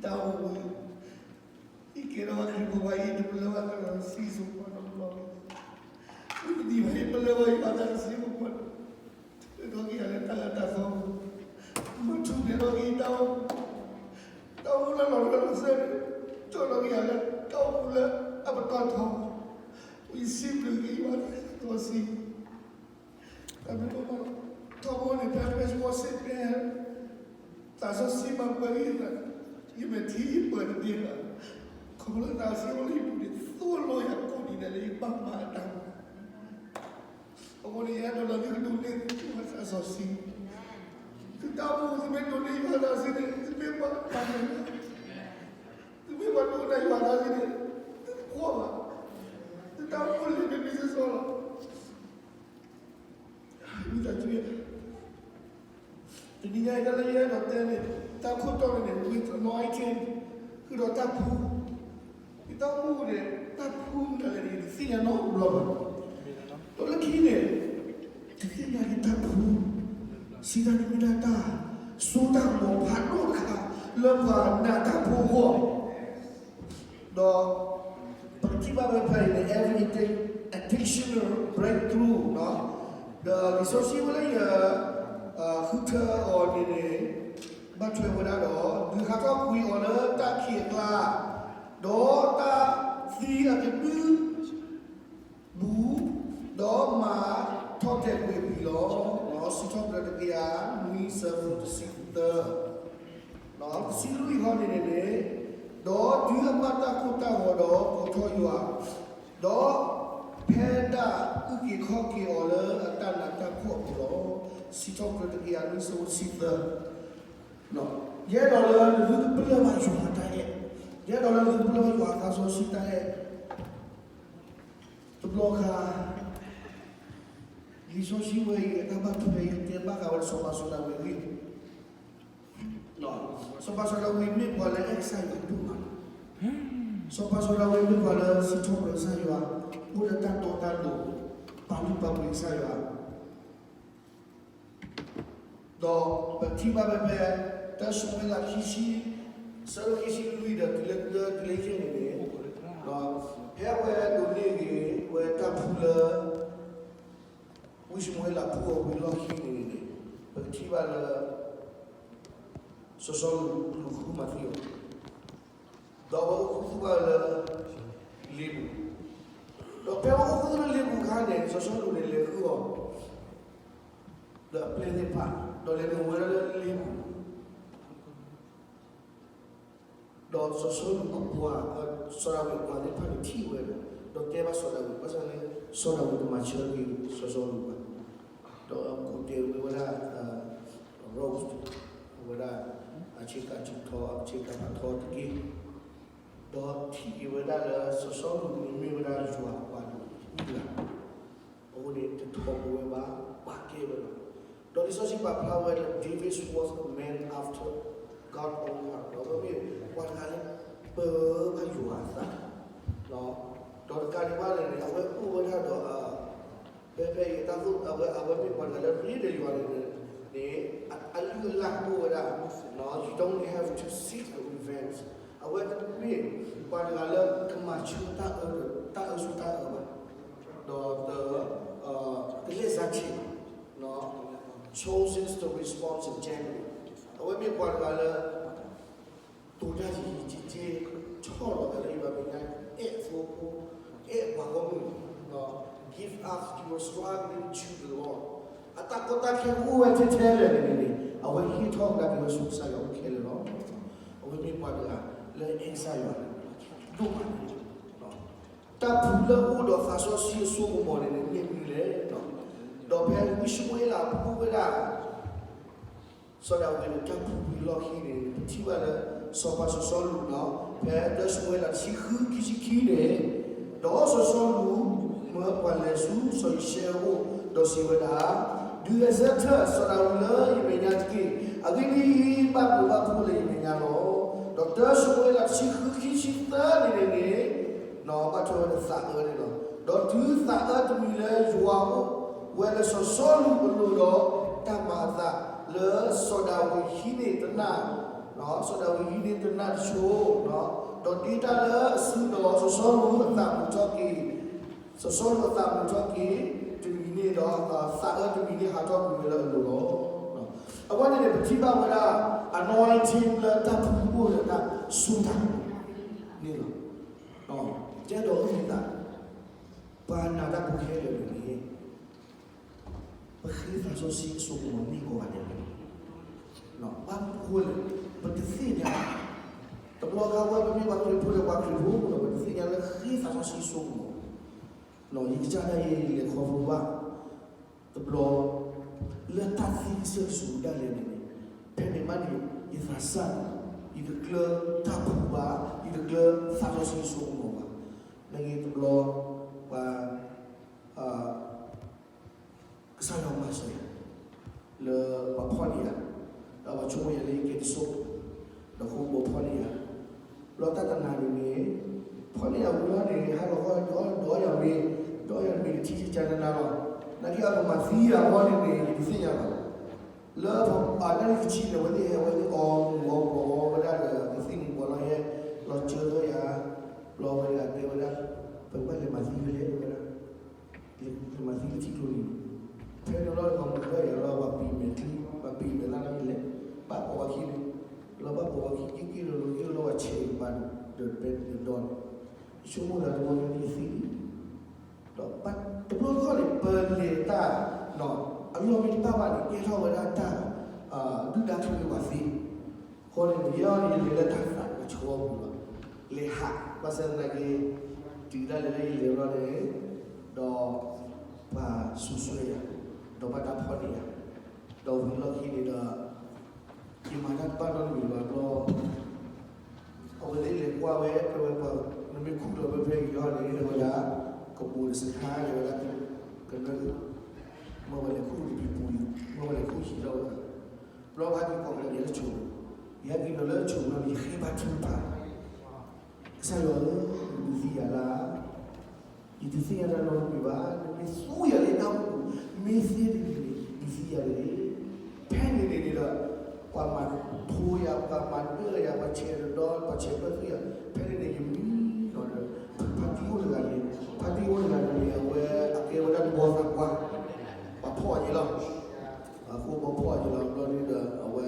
တၢ်အိၣ်မူ ယကဲထီၣ်ဘၣ်ခရံာ်ဖိဘၣ်အံၤ တပလၢၢ်ဘၣ်သးစီဆှံစ့ၢ်ကီးနီတဘျီ, မ့ၢ်ပတံၤဘၣ်အံၤ ပလၢၢ်ဘၣ်ယွၤသးစီဆှံစ့ၢ်ကီး, ထုးထီၣ်က့ၤယၤလၢတၢ်လၢတၢ်သီ, မၤထူၣ်ဖျဲးထီၣ်က့ၤယတၢ်အိၣ်မူ, တၢ်အိၣ်မူလၢလီၤရၢလီၤစၢၤန့ၣ်, ကၠီၣ်ထီၣ်က့ၤယၤလၢတၢ်အိၣ်မူလၢအပတီၢ်ထီ, ယစံးဘျုးက့ၤယွၤသးစီဆှံ တၢ်မ့ၢ်တအိၣ်ဘၣ် ထီဘိန့ၣ် ဖဲ Facebook စ့ၢ်ကီး သးစီဆှံမၤပှဲၤဂံၢ်သး, ယမဲာ်ထံယပှဲၤတသ့ဘၣ်, ခီဖျိလၢသးစီဆှံအိၣ်လၢယပူၤန့ၣ် သိၣ်လိယၤကိးနံၤဒဲးလၢယဘၣ်မၤအတၢ်မၤ, အဃိန့ၣ် ယအဲၣ်ဒိးလၢသုကဒိးန့ၢ်သု ယွၤသးစီဆှံ, သုတၢ်အိၣ်မူ သုမ့ၢ်ဒိးန့ၢ်ယွၤသးစီဆှံန့ၣ် သုမ့ၢ်ပှၤတၢ်မၤ, သုမ့ၢ်ပှၤဒိးန့ၢ်ယွၤသးစီဆှံန့ၣ် သုတဖှီၣ်ဘၣ်, သုတၢ်အိၣ်မူလံၤမ့ၢ်မ့ၢ်စီစီလီၤ. ဝံသးစူၤ, တနံၤညါအံၤ တၢ်လၢယအဲၣ်ဒိးတဲန့ၣ် တၢ်ခိၣ်တီန့ၣ်န့ၣ် with anointing ဃုာ်ဒီးတၢ်ဖှူ, ယတၢ်အိၣ်မူန့ၣ် တၢ်ဖှူမနုၤလဲၣ်န့ၣ် တသ့ၣ်ညါနီတဘျီဘၣ်, ဒီးလၢခံန့ၣ် တသ့ၣ်ညါက့ၤတၢ်ဖှူ, စံးတၢ်န့ၣ်မ့ၢ်ဒၣ်တၢ်စိတၢ်ကမီၤဖးဒိၣ်တခါ လၢပှၤနာ်တၢ်ဖိအဂီၢ် ဒီး ပကထံၣ်ဘၣ်ဖဲဖဲအံၤန့ၣ် every addic- addiction breakthrough ဒီးလံာ်စီဆှံဝဲလၢယ ဃုထၢအီၤန့ၣ်န့ၣ် ဘၣ်ထွဲဝဲဒၣ်ဒီး ဒုးဟးထီၣ်ကွံာ်အီၤလၢတၢ်ခံးအကျါ, ဒီးတၢ်သံအကဒု ဘူး, ဒီးမၤထီၣ်တဲာ်ကွံာ်အီၤလီၤ. စံးထီၣ်ပတြၢၤတကယၤနွံဆၢဖိတဆံသၢ, တဆံလွံၢ်ခီန့ၣ်န့ၣ်န့ၣ်, ဒီးတုၤအဘၣ်တၢ်ကိၢ်တၢ်ဂီၤဒီးကိးထီၣ်ယွၤ, ဒီးဖဲဒၣ်အုၣ်က့ၤခီၣ်က့ၤအီၤလၢအတၢ်နးတၢ်ဖှီၣ်အပူၤလီၤ. စံးထီၣ်ပတြၢၤတကယၤနွံဆၢဖိတဆံသၢ, ယအဲၣ်ဒိးလၢနသုတပလၢၢ်ဘၣ်ယွၤအတၢ်အဲၣ်, ယအဲၣ်ဒိးလၢနသုပလၢၢ်ဘၣ်ယွၤအသးစီဆှံတၢ်အဲၣ် တဘျီခါ, လံာ်စီဆှံဝဲအံၤ တၢ်ဘၣ်ထွဲအံၤတဲဘၣ်ဃးဝဲစီၤပၤစီၤဒၤဝံးအဂ့ၢ်, စီၤပၤစီၤဒၤဝံးမ့ၢ်ပှၤလၢအဲၣ်ကစၢ်ယွၤဒိၣ်မးလီၤ. စီၤပၤစီၤဒၤဝံးမ့ၢ်ပှၤလၢစံးထီၣ်ပတြၢၤကစၢ်ယွၤ, အိၣ်လၢတၢ်တီတၢ်လိၤ, ပာ်လုၢ်ပာ်ပှ့ၤကစၢ်ယွၤ ဒီးပထံၣ်ဘၣ်ဖဲဖဲ တၢၡမူၤအ့လးခံဆံ, ဆၢဒိၣ်ခံဆံလွံၢ်ဒီးတုၤလၢတၢတုၤလၢယဲၢ်န့ၣ်န့ၣ်, ဖဲအဝဲဒိးန့ၢ်ဂ့ၤဝဲတၢ်ဖှူလၢ ဝံၡမူၤအ့လးဖှူအီၤဝံၤအလီၢ်ခံန့ၣ်န့ၣ်, ပကထံၣ်ဘၣ်လၢ စီၤစီလူးလူၤဃုမၤသံအီၤ, ဒီးအဝဲအိၣ်ဃူသူၣ်ဘၣ်လၢ လ့ပူၤ, ဒီးဖဲအဝဲအိၣ်ဃူသူၣ်လၢလ့ပူၤအခါန့ၣ် စီၤစီလူးန့ၣ်လဲၤဃုအီၤ ဒီးအပျဲၢ်သ့ၣ်တဖၣ်, ဒီးလဲၤနုာ်ဝဲဒၣ်လၢလ့ပူၤ, ဒီးစီၤစီလူးအပှၤ, စီၤဒၤဝံးအပှၤသ့ၣ်တဖၣ်န့ၣ်ထံၣ်ဝဲ, ဒီးတဲဘၣ်စီၤဒၤဝံး, ဘၣ်ဆၣ်န့ၣ် စီၤဒၤဝံးတမၤဆၢက့ၤစီၤစီလူးဘၣ်, ဒီးအကိးတဲာ်ဝဲဒၣ် rose, အဝဲဒၣ် အဆ့ကၤထီ, အဆ့ကၤဖးထီတက့ၢ်, ဒီးထံၣ်က့ၤဝဲဒၣ်လၢ စီၤစီလူးန့ၣ်မ့ၢ်ဝဲဒၣ်ယွၤအပှၤဒိၣ်မး, အဃိန့ၣ် တထီဘိဝဲဘၣ်, ပာ်ကဲဝဲလီၤ. ဒီးလံာ်စီဆှံပာ်ဖျါဝဲလၢ David was a man after God own heart, ဒီးအဝဲမ့ၢ်ပှၤတဂၤလၢပၢၤဘၣ်ယွၤအသး, ဒီးတကးဒံးဘၣ်န့ၣ်န့ၣ် အဝဲအိၣ်ဝဲဒၣ်ဒီး ဖဲဖဲအံၤတၢ်သိၣ် အဝဲ အဝဲမ့ၢ်ပှၤတဂၤလၢရ့ဒီးယွၤန့ၣ်န့ၣ် အလုၢ်အလၢ်အိၣ်ဝဲဒၣ်, you don't have to seek revenge, အဝဲတမ့ၢ်ပှၤတဂၤလၢကမၤဆၢတၢ်အၢ, တၢ်အၢဆူၣ်တၢ်အၢဘၣ်, ဒီး ကလဲၤစါဆ့း, chooses the response of gently, အဝဲမ့ၢ်ပှၤတဂၤလၢ တိၤတၢ်ယံာ်ယံာ်က့က့, ထီၣ်လီၤသးလၢယဘၣ်မဲာ်ညါ, အဲၣ်အဖိအဖိ, အဲၣ်ပှၤဂီၢ်မုၢ်, give up your struggling to the Lord, အတၢ်ကီတၢ်ခဲကအိၣ်ဝဲထဲထဲလဲၣ်န့ၣ်န့ၣ်န့ၣ် အဝဲဟ့ၣ်ထီၣ်ကဒါက့ၤဝဲဆူကစၢ်ယွၤအိၣ်ခဲလၢာ်လီၤ. အဝဲမ့ၢ်ပှၤတဂၤလၢအဲၣ်ကစၢ်ယွၤဒိၣ်မး, တၢ်ဖှူလၢအအိၣ်ဒီးသးစီဆှံအစိကမီၤန့ၣ်န့ၣ် မ့ၢ်မနုၤလဲၣ်, ဒီးဖဲဝံၡမူၤအ့လးဖှူဝဲဒၣ် စီၤဒၤဝံးန့ၣ် တၢ်ဖှူဝံၤအလီၢ်ခံန့ၣ် ပထံၣ်ဘၣ်လၢ စီၤပၤစီၤစီလူးနီၤ, ဖဲတၢၡမူၤအ့လးတဆံဃုခံဆံခံန့ၣ်, ဒီးစီၤစီလူး မၢပှၤလဲၤဆူစီၤယံၤၡဲအအိၣ် ဒီးစံးဝဲဒၣ်, ဒုးဂဲၤဆၢထၢၣ်စီၤဒၤဝံးလၢယမဲာ်ညါတက့ၢ်. အဂ့ၢ်ဒ်အံၤ, ဘၣ်ဘျုးဘၣ်ဖှိၣ်လၢယမဲာ်ညါလီၤ. ဒီးတၢၡမူၤအ့လးတဆံဃုခံဆံသၢန့ၣ်န့ၣ်န့ၣ် ဘၣ်ထွဲဝဲဒၣ်သးအၢန့ၣ်လီၤ. ဒီးတုၤသးအၢတမံၤလၢယွၤအိၣ်ဝဲလၢစီၤစီလူးအလိၤဒီး တၢ်မၤအသးလၢစီၤဒၤဝံးဟံးန့ၢ်တနၢ် စီၤဒၤဝံးဟံးန့ၢ်တနၢ်တဆိ, ဒီးဒ့တၢ်လၢအစုဒီးစီၤစီလူးအသးမုာ်ထီၣ်က့ၤ, စီၤစီလူးအသးမုာ်ထီၣ်က့ၤတမံၤန့ၣ်ဒီး သးအၢတမံၤန့ၣ်ဟးထီၣ်ကွံာ်ဝဲလၢအလိၤလီၤ. အဝဲန့ၣ်န့ၣ် ပထံၣ်ဘၣ်ဝဲဒၣ် anointing လၢတၢ်ဖုၣ်အိၣ်လၢတၢ်စူၢ်တၢ်န့ၣ်လီၤ. ကဲဒီးအုၣ်သး, ပှၤနာ်တၢ်ဖိခဲလၢာ်န့ၣ် ပဃ့သးစီဆှံအစိကမီၤန့ၢ်ကိးဂၤဒဲးလီၤ. ဘၣ်မနုၤအဃိလဲၣ်, ပတသ့ၣ်ညါ, တဘျီခါဝဲပမ့ၢ်ပှၤခရံာ်ဖိဒီးပှၤခရံာ်ဖိဒီး ပတသ့ၣ်ညါလၢဃ့သးစီဆှံအစိကမီၤ, ယကစၢ်ဒၣ်ယဲယလဲၤခီဖျိဘၣ် တဘျီ လၢတၢ်သံကစၢၢ်ကဆူးဒၣ်လဲာ်န့ၣ်, ဖဲန့ၣ်မးန့ၣ် ယသးစၢ်န့ၣ် ယတကျၢၤတၢ်ဖုးဘၣ်, ယတကျၢၤသးစီဆှံအစိကမီၤဘၣ်. နာ်က့တဘျီ ပှၤ ကစၢ်ယွၤမၤစၢၤယၤ လၢပှၤဖီၣ်န့ၢ်ယၤ, ဒီးပှၤဆိကမိၣ်ယၤလၢယကဲတစိၢ်, ဒီးဃိဘီဖီၣ်န့ၢ်ယၤ, ဘျီတၢ်တနၤန့ၣ်န့ၣ် ဖီၣ်န့ၢ်ယၤဝံၤလီၤန့ၣ် ဟါလီၤခီ ဒီးအီၣ်ယၤမ့ၤ, ဒီးအီၣ်ယၤမ့ၤတထံၣ်ကကနနၤလီၤ. နာ်က့အကမၤသံယၤအဂီၢ်န့ၣ်န့ၣ် ယတသ့ၣ်ညါဘၣ်. လၢပှၤတၢ်န့ၣ်တဆံန့ၣ် အဝဲသ့ၣ်ဟဲ အဝဲသ့ၣ်အီမူၤအီဘှီးဝဲဒၣ်ဒီး ကသံၣ်မူၤဘှီးလီၤ ဟဲလီၤစၢၤထီၣ်ယၤ, ဘျီဝဲဒၣ်တဲဝဲဒၣ် ပကဘၣ်လဲၤမၤသံဝဲလဲၣ် တဲဝဲဒၣ် လဲၤမၤသံလၢထံကျိန့ၣ်, ဖဲန့ၣ်လီၤ ပှၤမၤထီၣ်ယၤလီၤ ပှၤပံာ်မဲာ်ချံ, ပှၤပံာ်မဲာ်လၢ်လၢ်လဲၣ်, ဘၣ်ပိာ်ဝဲခံန့ၣ်, လီၤဘၣ်ပိာ်ဝဲခံ က့ၢ်က့ၢ်လိၤလိၤ က့ၢ်လိၤလိၤ ပှၤဆဲးကပၤဒီး ဒီးပဲဒီးဒီန့ၣ်, ယဆိကမိၣ်သးတဘျီညါယသံ, ဒီးတဘျီတခီၣ်န့ၣ် ပလဲၤတၢ် အလီၢ်မ့ၢ်တဘၣ်ဘၣ်န့ၣ် ကဲထီၣ်ဝဲဒၣ်တၢ် ဒုၣ်ဒါချၢဝဲပှၤသ့, အဃိန့ၣ် ယဲအံၤန့ၣ် ယလဲၤလၢတၢ်သးကဆှီပူၤလီၤ, လဲၤဟး ဘၣ်ဆၣ်သနာ်က့ တုၤဒၣ်လဲာ်လၢယလဲၤဘျီန့ၣ်, ဒီးပှၤစူးစွဲယၤ, ဒီးဘၣ်တၢ်ဖီၣ်န့ၢ်ယၤ, ဒီးဝံၤလီၢ်ခံန့ၣ်ဒီး ယမၤတၢ်တဘၣ်နီတမံၤဘၣ်ဘျီ အဝဲသ့ၣ်လဲၤကွၢ်ဝဲ တဲဝဲပှၤ နမ့ၢ်ခူၣ်လီၤဖဲဖဲအံၤလီၤန့ၣ် တဲဝဲဒၣ် ကပိာ်တစခါ တဲဝဲဒၣ် ကနၢ, မ့ၢ်ဝဲလဲၤခူၣ်တပံၤပူၤလံ, မ့ၢ်ဝဲလဲၤခူၣ်ဟံးထီၣ်ဝဲ, ဘျီပှၤဟဲက့ၤကိးကဒါက့ၤလၢဆိ, ယဟဲက့ၤဒီးလၢဆိနီၤ ယဃ့ဘါထုကဖၣ် ကစၢ်ယွၤဧၢ, နဒုးသံယၤလၢ်, ယတသ့ၣ်ညါတၢ်နီတမံၤဘၣ်, နမ့ၢ်သူယၤလၢတၢ်အိၣ်မူ မ့ၢ်သ့တဂ့ၤန့ၣ် ဒုးသံယၤတဂ့ၤ, ဖဲန့ၣ်န့ၣ်န့ၣ်ဒီး ပှၤမၤထိယၤ ပှၤမၤဒၢၣ်ယၤ ပှၤဆဲးတဒီ ပှၤဆဲးပၢၢ်သုယၤ, ဖဲန့ၣ်န့ၣ် ယမံလီၤဒီး ဖါတံၢ်အိၣ်တဂၤန့ၣ်, ဖါတံၢ်အိၣ်တဂၤန့ၣ်န့ၣ် အဝဲအကဲဝဲဒၣ်တဘီသးပှၢ်, ပှၤဖီၣ်အီၤယဲလီၤ အဃိပှၤဖီၣ်အီၤယဲလီၤ ဘျီန့ၣ်ဒီး အဝဲ အဝဲကွၢ်ယၤန့ၣ် အဝဲမဲာ်ထံလီၤ, တဲဝဲဒၣ် နညါပှၤဘၣ်ပှၤကမၤသံနၤလီၤ, တဲဝဲသးဘၣ်မၤစၢၤနၤယါလဲၣ်, ယတဲသံဘၣ်နီတ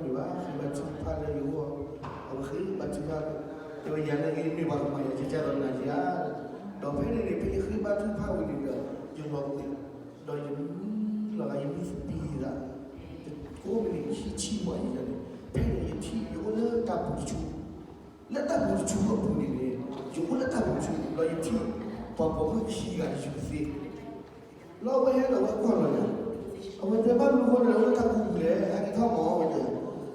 မံၤဘၣ်, ဃ့ဘါထုကဖၣ်လၢယဂီၢ်, အဝဲဃ့ဘါထုကဖၣ်, တဲဝဲယၤန့ၣ်ဂ့ၤ မ့ၢ်ပှၤကမၤယၤကကၢ်ဒီးနၤယါ, ဒီးဖဲန့ၣ်န့ၣ် ဖဲယဃ့ဘါထုကဖၣ်ဝံၤန့ၣ်ဒီး ယလီၤပှံၤ, ဒီးယမံလီၤဂာ် ယမံသပံးယသး, ကိးမုၢ်နံၤခံဆံပှၤယံၤန့ၣ်, ဖဲန့ၣ်ယထံၣ် ယအိၣ်လၢတၢ်ပူၤတဆူ လၢတၢ်ပူၤတဆူအပူၤန့ၣ်န့ၣ်, ယအိၣ်လၢတၢ်ပူၤတဆူန့ၣ် ဒီးယထံၣ် ပှၤပိာ်မုၣ်ခံဂၤယူၤသ့, လၢအဝဲဟဲဒီးအဝဲကွၢ်လီၤယၤ, အဝဲတဲဘၣ်မနုၤအဃိန့ၣ် အဝဲလၢတၢ်ပူၤပူၤလဲၣ် ဟဲက့ၤထီၣ်မးဝဲန့ၣ်,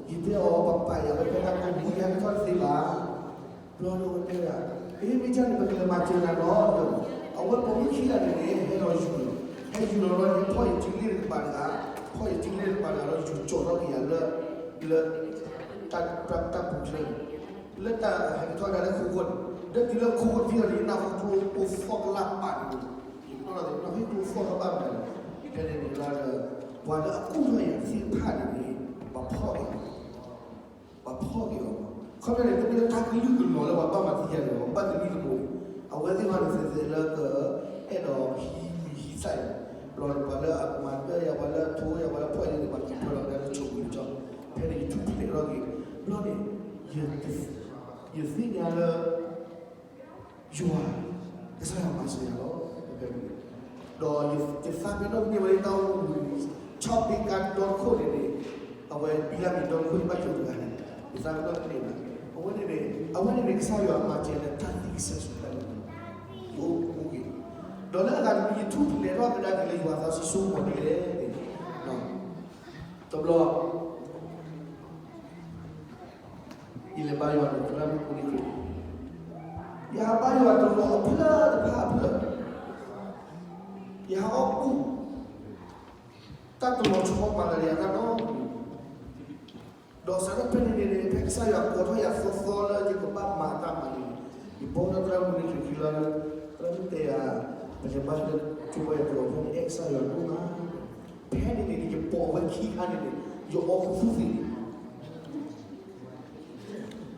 ယတဲအီၤ ပပာ်ယၤဝဲဖဲတၢ်ပူၤပူၤ ယဟဲက့ၤထီၣ်တသ့ဘၣ်, ဘျီဒီးအဝဲတဲဒၣ်, မ့မ့ၢ်ကန့ၣ် ပကလဲၤမၤစၢၤနၤနီၤ, အဝဲပိာ်မုၣ်ခံဂၤန့ၣ်န့ၣ် ဟဲဒီးယူၤလီၤ, ဟဲယူၤလီၤလီၤန့ၣ် ဖီၣ်ယစုလ့ၣ်တကပၤတဂၤ, ဖီၣ်ယစုလ့ၣ်တကပၤတဂၤဒီး ယူၤကၠီၣ်ထီၣ်က့ၤယၤလၢ လၢ တၢ် တၢ်ပူၤချၢန့ၣ်, လၢတၢ်ဟဲက့ၤထီၣ်ဒၣ်လၢခိခိၣ်န့ၣ်, ဒီးတုၤလၢခိခိၣ်တထံၣ်အီၤန့ၣ် ယနၢ်ဟူကျိဖိသီၣ်ကလၢ်ပာ်န့ၣ်, ယနီၣ်လီၤသ့ၣ် နီၣ်ဟူကျိဖိသီၣ်ကလၢ်ပာ်န့ၣ်, ဖဲန့ၣ်န့ၣ်လီၤဒီး ပှၤလၢအကူၣ်ထီၣ်ယၤသ့ၣ်တဖၣ်န့ၣ်န့ၣ် ပှၤဖီၣ်က့ၤအီၤ ပှၤဖီၣ်က့ၤအီၤ, ခီဖျိန့ၣ် တမ့ၢ်လၢတၢ်ကလုၢ်ကလီၤလၢပှၤဘၣ်မၤသံယၤန့ၣ် ပှၤဘၣ်သံလံတမူန့ၣ်, အဝဲသ့ၣ်တဖၣ်န့ၣ် သဲးသဲးလၢက အဲၣ်ဒိးဟံးမံၤဟံးသၣ်အံၤ, ဘျီန့ၣ် ပှၤလၢအမၤဒၢၣ်ယၤ ပှၤလၢအထိယၤ ပှၤလၢအဖီၣ်ယၤန့ၣ် ပှၤက့ၤဖီၣ်လီၤကဒါလၢဆိပူၤကစီၣ်, ဖဲန့ၣ် ယထူၣ်ဖျဲးထီၣ်က့ၤ, ဘျီန့ၣ် ယသ့ၣ်ညါလၢ ယွၤ ကစၢ်ယွၤမၤစၢၤယၤလီၤ, ဖဲန့ၣ်, ဒီးယသးပ့ၤနီၣ်န့ၢ်ဝဲဒၣ်တၢ်အိၣ်မူ ဆီၣ်ဖ့ကါဒီတခိၣ်န့ၣ်န့ၣ်, အဝဲဘံလၢမ့ၤဒီတခိၣ် ယဘၣ်ယိၣ်တဂၤန့ၣ်, ယသးပ့ၤနီၣ်န့ၢ်ဘၣ်, အဝဲန့ၣ်န့ၣ် အဝဲန့ၣ်န့ၣ် ကစၢ်ယွၤမၤစၢၤလၢတၢ်သံကစၢၢ်ဆူၣ်တၢ်န့ၣ်, ယအိၣ်အိၣ်က့ၤ, ဒီးလၢအဂၤတမံၤ ယထူၣ်ဖျဲးထီၣ်ကဒါက့ၤလၢယွၤသးစီဆှံစိကမီၤဒ်လဲၣ်န့ၣ်, တဘျီ ယလဲၤဘါယွၤန့ၣ် သရၣ်မုၣ်ဖိန့ၣ်က့ၤ, ယဟးဘါယွၤတလီၤအဖျၢၣ်တဖၣ်အဖျၢၣ်, ယဟးအီၣ်ကူၣ်, တၢ်တလီၤဆီပာ်လၢယၤတၢ်နီတမံၤ, ဒီးစးထီၣ်ဖဲန့ၣ်န့ၣ် ဖဲကစၢ်ယွၤကိးထီၣ်ယၤသီသီလၢယကဘၣ်မၤတၢ်မၤန့ၣ်, ယဘီဒီးသရၣ်မုၣ်န့ၣ်က့ၤခံလီၤလၢ, သရၣ်မုၣ်တဲယၤ, ပလဲၤဘါထုကဖၣ်ယၤတဂီၤဖဲန့ၣ် အဲၣ်ကစၢ်ယွၤဒိၣ်မး, ဖဲန့ၣ်န့ၣ်န့ၣ် ယပိာ်ဝဲခံခါန့ၣ်န့ၣ် ယအီၣ်ခူသူၣ်သ့န့ၣ်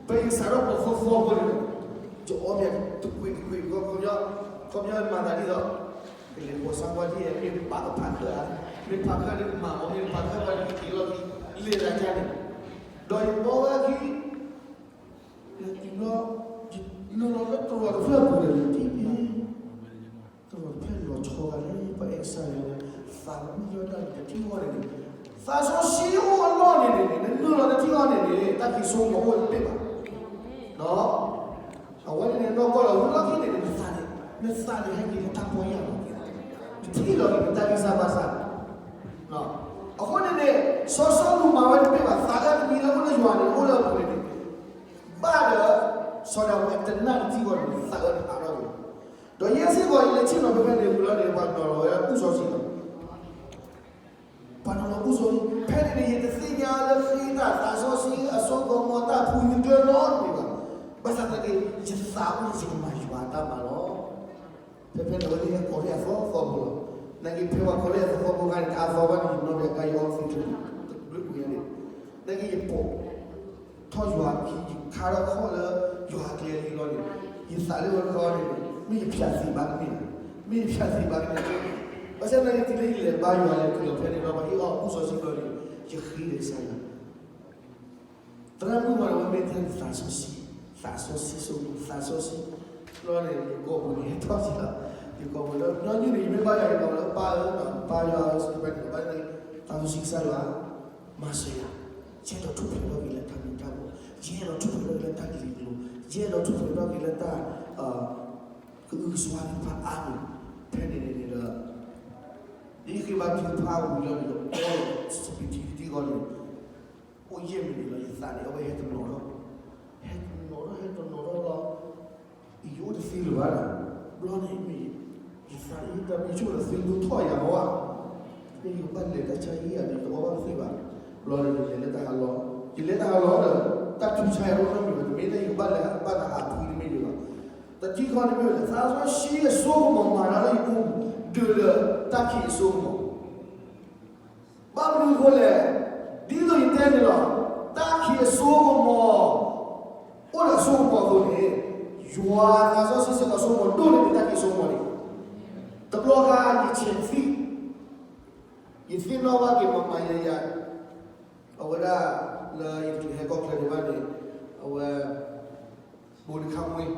ဖဲယစးထီၣ်ပိာ်သီသီဖိန့ၣ်, ယအီၣ်မ့ၢ်တကွံာ်တကွံာ် ခီပညီမၤသးဒ်သိး ကလဲၤပိာ်ဆါကွၢ်ထံၣ် မ့ၢ်ပာ်ကဖးခၢၣ်ဧါ, မ့ၢ်ဖးခၢၣ်န့ၣ်မၤအီၤ မ့ၢ်ဖးခၢၣ်ဘၣ်န့ၣ် က့ၤလီၤက့ၤ လဲၤသးကါန့ၣ်, ဒီးယပိာ်ဝဲခံ လဲၤတုၤလီၤ, နုာ်လီၤလၢတရီတဖျၢၣ်ပူၤဒီး ယထံၣ်န့ၣ် တရီတဖျၢၣ်လီၤဆီဂၤလၢ ပအဲၣ်ကစၢ်ယွၤလၢ သးမုာ်လီၤတၢ်န့ၣ် တထံၣ်အီၤန့ၣ်န့ၣ်, သးစီဆှံအိၣ်အလီၢ်န့ၣ်န့ၣ် နနုာ်လီၤတထံၣ်အီၤန့ၣ်န့ၣ် တၢ်ခံးစိကမီၤအိၣ်တဘ့ၣ်ဘၣ်. အဝဲန့ၣ်န့ၣ် နီၢ်ကီၢ်လီၤ ဝံၤလီၢ်ခံန့ၣ်န့ၣ် နသးန့ၣ် နသးန့ၣ် ဟဲက့ၤလၢတၢ်ပီၢ်ယၢ်လီၤက့ၤ, နထံၣ်လီၤက့ၤနတၢ်ဂံၢ်စၢ်ဘါစၢ်န့ၣ် အဃိန့ၣ်န့ၣ် စီၤစီလူးမၤဝဲတဘ့ၣ်ဘၣ်, သးအၢတမံၤလၢအိၣ်လၢယွၤန့ၣ် အိၣ်လၢအပူၤန့ၣ်န့ၣ်, ဘၣ်ဒီး စီၤဒၤဝံးအတနၢ်တထံၣ်အီၤန့ၣ် သးအၢန့ၣ်ဟးထီၣ်က့ၤလီၤ. ဒီးယဲစ့ၢ်ကီး ယလဲၤဆ့ၣ်နီၤဖဲဖဲန့ၣ်ဝံၤလီၤန့ၣ် ပှၤနီၤလီၤဝဲအူစီဆှံလီၤ. ပှၤနီၤလီၤအူစီဆှံ ဖဲန့ၣ်န့ၣ် ယတသ့ၣ်ညါလၢဃ့တၢ်သးစီဆှံ အစိကမီၤ တၢ်ဖှူယကျဲနီတမံၤဘၣ်. ဘၣ်ဆၣ်သနာ်က့ ယသးအိၣ်လၢယကမၤယွၤအတၢ်မၤလီၤ. ဖဲဖဲန့ၣ် အဝဲသ့ၣ်ဟဲကိးလၢအသီသီဖိလီၤ. နာ်က့ ဖဲပှၤကိးလၢအသီသီဖိအခါန့ၣ် တအါသီဘၣ်န့ၣ် ယနီၣ်ဘၣ်ကါယွၤအီသံးတဘျုးပူၤညါန့ၣ်, နာ်က့ ယပိာ်ထီၣ်ယွၤခံ ယခါထီၣ်ခီၣ်လၢယွၤအကျဲလံလီၤန့ၣ်, ယသးလၢဝဲတခီန့ၣ် မ့ၢ်ယဖၠးသံးဘၣ်ကမ့ၢ်ဧါ, မ့ၢ်ယဖၠးသံးဘၣ်ကမ့ၢ်ဧါ, ဘၣ်ဆၣ်သနာ်က့ တုၤလၢယလဲၤဘါယွၤလဲၤတုၤလီၤဖဲန့ၣ်ဒီး ပှၤဟ့ၣ်အီၣ်အူစီဆှံဘျီန့ၣ် ယဃ့ဒီးကစၢ်ယွၤ သရၣ်မုၣ်မၤဒီး အဝဲမ့ၢ်တဲသးစီဆှံ, သးစီဆှံစိ သးစီဆှံ, ဘျီန့ၣ် ယကိာ်ပူၤန့ၣ် ဟဲထီၣ်က့ၤလီၤ, ယကိာ်ပူၤလၢ ညီနုၢ်န့ၣ် ယမ့ၢ်ဘါယွၤ ယကိာ်လၢပၢ်ဧၢ, ပၢ်ယွၤဧၢ စံးဘၣ်န့ၣ် ဘၣ်န့ၣ် သးစီဆှံကစၢ်ယွၤ မၤစၢၤယၤ, ယအဲၣ်ဒိးထူၣ်ဖျဲးထီၣ်က့ၤလၢတၢ်မ့ၢ်တၢ်မီၢ်, ယအဲၣ်ဒိးထူၣ်ဖျဲးထီၣ်က့ၤလၢတၢ်ဂ့ၤဂ့ၤကျိၤ, ယအဲၣ်ဒိးထူၣ်ဖျဲးထီၣ်က့ၤလၢတၢ် ကအုကစွါသ့ၣ်တဖၣ်အါမံၤ, ဖဲန့ၣ်န့ၣ်န့ၣ်ဒီး ဒ်ယဃ့ဘါထုကဖၣ်ဝံၤလီၤန့ၣ်ဒီး အီစပံးထံတထံၣ်ဃီန့ၣ် အိၣ်ယဲၢ်မံးနံးလီၤ ယသးန့ၣ် အဝဲဟဲတနီၤထီၣ်, ဟဲတနီၤထီၣ် ဟဲတနီၤထီၣ်လီၤ, ယအိၣ်တသ့လၢၤဘၣ်ဒီး, ဘျီန့ၣ်မ့ၢ် ယသးအံၤ တၢ်မ့ၢ်ဆိၣ်လီၤသ့ဒိၣ်ထီၣ်ယၤမီၢ်ဧါ, မ့ၢ်ယကဘၣ်လဲၤတၢ်ဆါဟံၣ်ယၤန့ၣ် ယတအီၣ်ဘၣ်တသ့ဘၣ်, ဘျီန့ၣ် ယလဲၤလၢတၢ်ဟးလီၢ်, ယလဲၤတၢ်ဟးလီၢ်ဒီး တၢ်ထူဆါယၤတအိၣ်နီတမံၤဘၣ်, တမ့ၢ်လၢယကဘၣ်လဲၤဘၣ်တၢ်ဟးဖှံတမ့ၢ်ယၤဘၣ်, တထံၣ်ဃီန့ၣ်မ့ၢ်ဝဲ သးစီဆှံအစိကမီၤမၤတၢ်လၢယအိၣ်ပူၤ ဒုးလၢတၢ်ခံးအစိကမီၤ ဘၣ်မနုၤအဃိလဲၣ်, ဒ်သိးယတဲန့ၣ်လီၤ, တၢ်ခံးအစိကမီၤ အိၣ်ဒီးအစိကမီၤအသိးန့ၣ်, ယွၤအသးစီဆှံစ့ၢ်ကီးအစိကမီၤဒိၣ်န့ၢ်တၢ်ခံးအစိကမီၤန့ၣ်, တဘျီဃီယဆဲးသံ, ယသ့ၣ်နီၣ်ဘၣ်က့ၤမၤမၤယၤယၤ, အဝဲဒၣ်လၢယတချုးဟဲကီၢ်ချၢဒံးဘၣ်န့ၣ်, အဝဲ ဘိတခါဝ့ၢ်,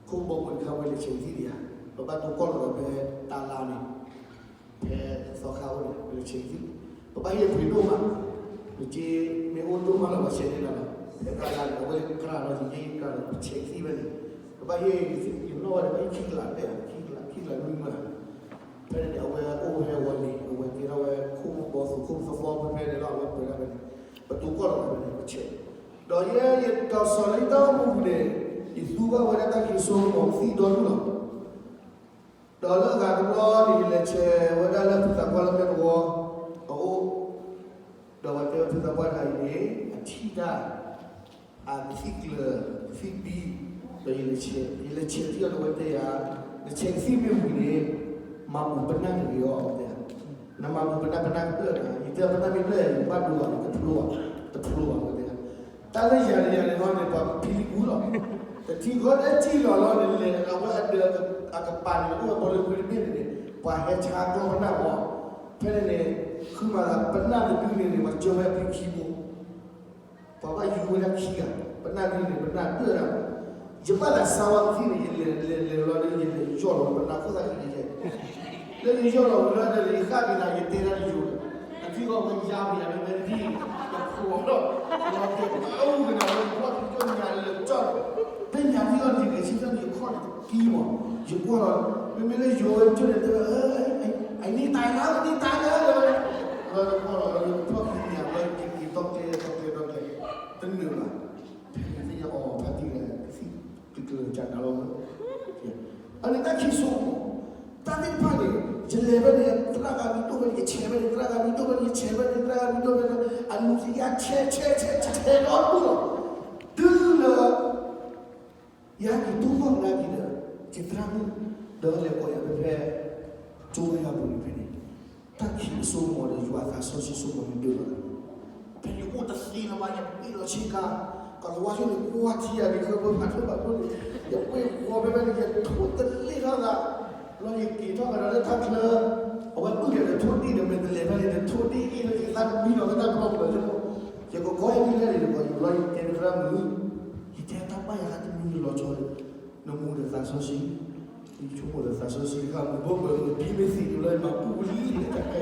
ခိၣ်ဘီဘိတခါဝ့ၢ်လဲၤဆဲးသံဒံးဧါ, ပဘၣ်တိၢ်ကီၢ်လီၤဒီးဖဲတၢ်လါန့ၣ်, ဖဲသီခါအိၣ်န့ၣ် ပလဲၤဆဲးသံ, ပဘၣ်ဟ့ၣ်ပှ့ၤဒိၣ်မး, ပက့မ့ၢ်အိၣ်ဒိၣ်မးလီၤ ပဆဲးန့ၢ်လီၤ, ဖဲတၢ်လါန့ၣ် အဝဲလၢကြၢးလီၤ ယယဲၢ်ကြၢးလီၤ ပဆဲးသံဝဲန့ၣ်, ပဘၣ်ဟ့ၣ် ယနီၣ်ဝဲန့ၣ် ပဟ့ၣ်ခံကလးတဲ, ခံကလး ခံကလးနွံမး ဖဲန့ၣ်န့ၣ် အဝဲအိၣ်ဝဲဟဲဝီၤလံၤ အဝဲကဲထီၣ်ဝဲခိၣ်ဘီသိးခိၣ်သၢဖီဖဲဖဲန့ၣ်လီၤ အဝဲပှဲၤဒၣ်ဖဲန့ၣ်, ပတိၢ်ကီၢ်လီၤဖဲန့ၣ် ပဆဲး, ဒီးယဲယတၢ်ကစီၣ်လၢယတၢ်အိၣ်မူပူၤန့ၣ်, ယသူဘၣ်ဝဲဒၣ်တၢ်ခံးစိကမီၤသံဒီဒူၣ်လီၤ, ဒီးလၢအဂၤတဘျီန့ၣ် ယလဲၤဆဲးဝဲဒၣ်လၢဖုသးပှၢ်လၢမဲာ်သဝီ, အအိၣ် ဒီးပှၤတဲဝဲဖုသးပှၢ်တဂၤအံၤန့ၣ် အထံၣ်တၢ်, အကသံၣ်ကျၢၤ, ကသံၣ်ဘံ, ဒီးယလဲၤဆဲး, ယလဲၤဆဲးထံၣ်အီၤဒီးအဝဲတဲယၤ, နဆဲးကသံၣ်မ့ၢ်ဝံၤန့ၣ်, မၤပူၤပနၢ်တဂ့ၤအီၤ အဝဲတဲယၤ, နမၤပူၤပနၢ် ပနၢ်ကပျၢၢ်နၤ, ယတဲပနၢ်မ့ၢ်ပျၢၢ် ယဘၣ်ဒိဘၣ် တဖျိဘၣ်, တဖျိဘၣ် အဝဲတဲယၤ, တၢ်လၢယၤန့ၣ်ယၤန့ၣ်လီၤန့ၣ် ပှၤဖံလံၤပူၤလီၤ, တထံၣ်ဃီတထံၣ်လီၤလီၤန့ၣ် လဲၤအဝဲအဒၢးအကပၤန့ၣ် အိၣ်ဝဲဘီလၢကွံတဘ့ၣ်န့ၣ်န့ၣ် ပှၤဟဲဆါကျီပနၢ်အီၤ, ဖဲန့ၣ်န့ၣ် ဃုမၤသးပနၢ်တဒုန့ၣ်န့ၣ် ပှၤကၢဝဲအပျံၤခံဘိ ပှၤဘၣ်ယူၤဝဲဒၣ်ခံဂၤ, ပနၢ်ဒုန့ၣ် ပနၢ်ဒၢၣ်ဒၣ်, ယဘၣ်သးစါဝဲကသံၣ်န့ၣ် ယလဲၤလဲၤလဲၤလီၤဒီး ယလဲၤယီၢ်လီၤပနၢ်ခိၣ်သၣ်ခံန့ၣ်ယဲ, လၢယယီၢ်လီၤဝံၤလီၤဒီး ယဃၣ်က့ၤသး ယတဲဒၣ်တယိာ်ဒီး, အထံၣ်ဃီဝဲယါပယါဝဲမ့ၢ်တထံၣ်, ယခိးလီၤ, လီၤတဲာ်အူကနၤဝဲ ယကွၢ်ထံကၠီၣ်ညါလၢကၠီၣ်ဒီး, ဖဲညါထံၣ်အီၤဒ်န့ၣ် ဆံသၢန့ၣ် ယခီၣ်န့ၣ်တကံမး, ယကွၢ်လီၤ, မ့မ့ၢ်လၢယိၤဝဲကၠိၣ်န့ၣ် တဲဝဲ အနံၣ်တၢ်လၢ အနံၣ်တၢ်လၢ တဲဝဲ, လီၤယကွၢ်လီၤ လီၤယထီၣ်ခံန့ၣ် အဝဲက့ၤက့ၤတီၢ်ကျဲ တီၢ်ကျဲ တီၢ်ကျဲ, တနုာ်ဘၣ်, ဖဲန့ၣ်သ့ၣ်ညါအီၤ ဖါတံၢ်လဲၣ် ကသံၣ်ကကျၢၤကနၤလီၤ, အန့ၣ်တၢ်ခံးစိကမီၤ, တၢ်သ့ၣ်တဖၣ်န့ၣ် ယလဲၤဖဲန့ၣ် သရၣ်ဂၤမံၤဒိၣ်ဖဲန့ၣ် ယဆဲးဖဲန့ၣ် သရၣ်ဂၤမံၤဒိၣ်ဖဲန့ၣ် ယဆဲးဖဲန့ၣ် သရၣ်ဂၤမံၤဒိၣ်ဖဲန့ၣ် အနံၤယါဆဲးဆဲးဆဲးဆဲးလီၤဒိၣ်လီၤ, တုၤလၢ ယဟဲက့ၤတိၢ်ကီၢ်ကဒါက့ၤဒီး ယသရၣ်မုၣ် ဒီးလဲၤကိးယၤဖဲဖဲ ကၠိဝါယၤပူၤန့ၣ်ဖဲန့ၣ်, တၢ်ခံးစိကမီၤဒီးယွၤသးစီဆှံစိကမီၤန့ၣ်ဒုးလီၤ. ဖဲန့ၣ်အိၣ်တသ့လၢၤဘၣ်, ယပှ့ၤလီၤဆ့ကၤ, ကလၤဝါဆိန့ၣ် ကွၢ်ထံယၤဒ်ဃၢဖၢဖးထီၣ်ဘၣ်ဖဲန့ၣ်, ယပှ့ၤဃီၤဖဲဖဲန့ၣ် ယထိၣ်တလ့ၣ်ထီၣ်သး, ဘျီယက့ၤထီၣ်ကဒီးလၢတၢ်ချၢ, အဝဲမုၣ်ကဲၤဒီးထိၣ်ဒံၣ်ဒီး မ့ၢ်တလဲၤဖဲန့ၣ် နထိၣ်ဒံၣ်အ့ၣ်လၢယသးတမံလီၤလၢတၢ်ပျီပူၤလီၤ. ယကကိးအံၤဒ်လဲၣ်န့ၣ်ဒီး ယဘျီယတဲန့ၢ်သရၣ်မုၣ်, ယတဲတၢ်ဘၣ်ယၤသးတမံလီၤဆီဒီး နမိၢ်ဒီးသးစီဆှံ ယဆိကမိၣ်ဒီးသးစီဆှံတခါ မုၢ်ဘိပၢၤမုၢ်ဖံမ့ၢ်သံန့ၣ်လီၤ ယမၤပူၤလံတခါခဲ